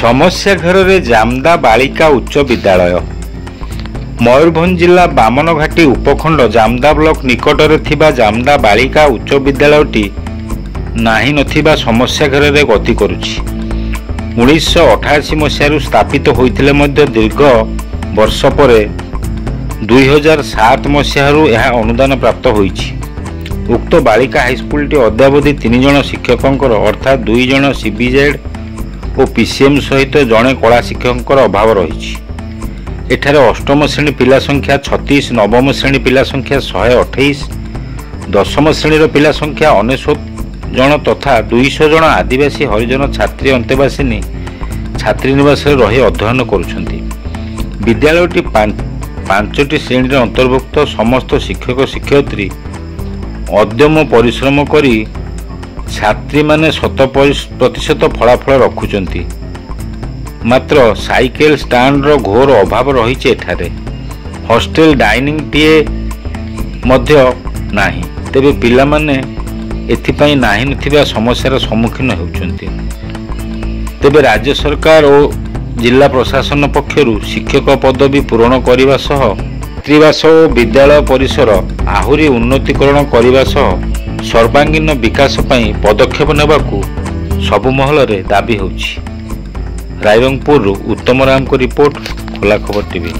ସମସ୍ୟା ଘେରରେ ଜାମଦା ବାଳିକା ଉଚ୍ଚ ବିଦ୍ୟାଳୟ। ମୟୂରଭଞ୍ଜ ଜିଲ୍ଲା ବାମନଘାଟୀ ଉପଖଣ୍ଡ ଜାମଦା ବ୍ଲକ ନିକଟରେ ଥିବା ଜାମଦା ବାଳିକା ଉଚ୍ଚ ବିଦ୍ୟାଳୟଟି ନାହିଁ ନଥିବା ସମସ୍ୟା ଘେରରେ ଗତି କରୁଛି। 1988 ମସିହାରୁ ସ୍ଥାପିତ ହୋଇଥିଲେ ମଧ୍ୟ ଦୀର୍ଘ ବର୍ଷ ପରେ 2007 ମସିହାରୁ ଏହା ଅନୁଦାନ ପ୍ରାପ୍ତ ହୋଇଛି। ଉକ୍ତ ବାଳିକା ହାଇସ୍କୁଲଟି ଅଦ୍ୟାବଧି 3 ଜଣ ଶିକ୍ଷକଙ୍କର, ଅର୍ଥାତ୍ 2 ଜଣ ସିବିଜେଡ୍ ଓ ପିସିଏମ୍ ସହିତ ଜଣେ କଳା ଶିକ୍ଷକଙ୍କର ଅଭାବ ରହିଛି। ଏଠାରେ ଅଷ୍ଟମ ଶ୍ରେଣୀ ପିଲା ସଂଖ୍ୟା 36, ନବମ ଶ୍ରେଣୀ ପିଲା ସଂଖ୍ୟା 128, ଦଶମ ଶ୍ରେଣୀର ପିଲା ସଂଖ୍ୟା 99 ଜଣ ତଥା 200 ଜଣ ଆଦିବାସୀ ହରିଜନ ଛାତ୍ରୀ ଅନ୍ତେବାସିନୀ ଛାତ୍ରୀନିବାସରେ ରହି ଅଧ୍ୟୟନ କରୁଛନ୍ତି। ବିଦ୍ୟାଳୟଟି 5ଟି ଶ୍ରେଣୀରେ ଅନ୍ତର୍ଭୁକ୍ତ। ସମସ୍ତ ଶିକ୍ଷକ ଶିକ୍ଷୟିତ୍ରୀ ଅଦ୍ୟମ ପରିଶ୍ରମ କରି ଛାତ୍ରୀମାନେ ଶତ ପ୍ରତିଶତ ଫଳାଫଳ ରଖୁଛନ୍ତି। ମାତ୍ର ସାଇକେଲ ଷ୍ଟାଣ୍ଡର ଘୋର ଅଭାବ ରହିଛି ଏଠାରେ। ହଷ୍ଟେଲ ଡାଇନିଂଟିଏ ମଧ୍ୟ ନାହିଁ। ତେବେ ପିଲାମାନେ ଏଥିପାଇଁ ନାହିଁ ନଥିବା ସମସ୍ୟାର ସମ୍ମୁଖୀନ ହେଉଛନ୍ତି। ତେବେ ରାଜ୍ୟ ସରକାର ଓ ଜିଲ୍ଲା ପ୍ରଶାସନ ପକ୍ଷରୁ ଶିକ୍ଷକ ପଦବୀ ପୂରଣ କରିବା ସହ ଛାତ୍ରୀବାସ ଓ ବିଦ୍ୟାଳୟ ପରିସର ଆହୁରି ଉନ୍ନତିକରଣ କରିବା ସହ ସର୍ବାଙ୍ଗୀନ ବିକାଶ ପାଇଁ ପଦକ୍ଷେପ ନେବାକୁ ସବୁ ମହଲରେ ଦାବି ହେଉଛି। ରାଇରଙ୍ଗପୁରରୁ ଉତ୍ତମ ରାମଙ୍କ ରିପୋର୍ଟ, ଖୋଲା ଖବର ଟିଭି।